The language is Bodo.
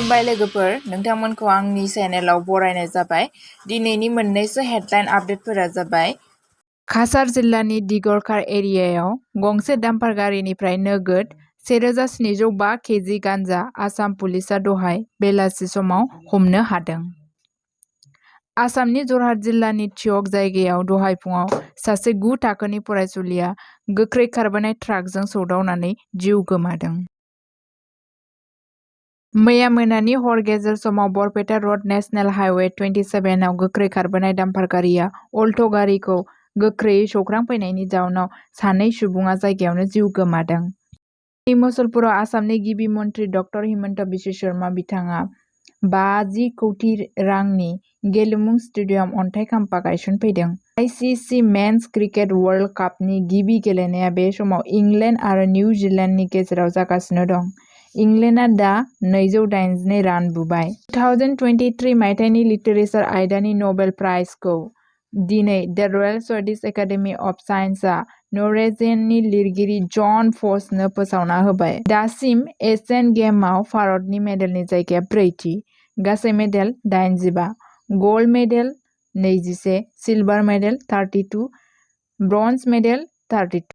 खुलुमबाय लोगोफोर, नोंथांमोनखौ आंनि चेनेलाव बरायनाय जाबाय। दिनैनि मोननैसो हेडलाइन आपडेटफोरा जाबाय काछार जिल्लानि दिगरखार एरियायाव गंसे डाम्पार गारिनिफ्राय नोगोद 1705 केजि गान्जा आसाम पुलिसआ दहाय बेलासि समाव हमनो हादों। आसामनि जरहाट जिल्लानि थियक जायगायाव दहाय फुङाव सासे 9 थाखोनि फरायसुलिया गोख्रै खारबोनाय ट्राकजों सौदावनानै जिउ गोमादों। मैया मोनानि हर गेजेर समाव बरपेटा रड नेशनेल हाइवे 27 आव गोख्रै खारबोनाय डाम्पार गारिया अल्ट' गारिखौ गोख्रैयै सौख्रांफैनायनि जाउनाव सानै सुबुङा जायगायावनो जिउ गोमादों। मुसलपुराव आसामनि गिबि मन्त्रि ड हिमन्त बिश्व शर्मा बिथाङा 50 कौटि रांनि गेलेमु स्टेडियाम अन्थाइ खाम्फा गायसनफैदों। आइसिसि मेन्स क्रिकेट वर्ल्ड कापनि गिबि गेलेनाया बे समाव इंलेन्ड आरो निउजिलेन्डनि गेजेराव जागासिनो दं। इंलेन्डआ दा 282 रान बुबाय। 2023 मायथाइनि लिटारेचार आयदानि नबेल प्राइजखौ दिनै the royal Swedish academy of साइन्सआ नरवेजियाननि लिरगिरि जन फस्टनो फोसावना होबाय। दासिम एशियान गेम्सआव भारतनि मेडेलनि जायगाया ब्रैथि। गासै medal 85, gold medal 21, silver medal 32, bronze medal 32।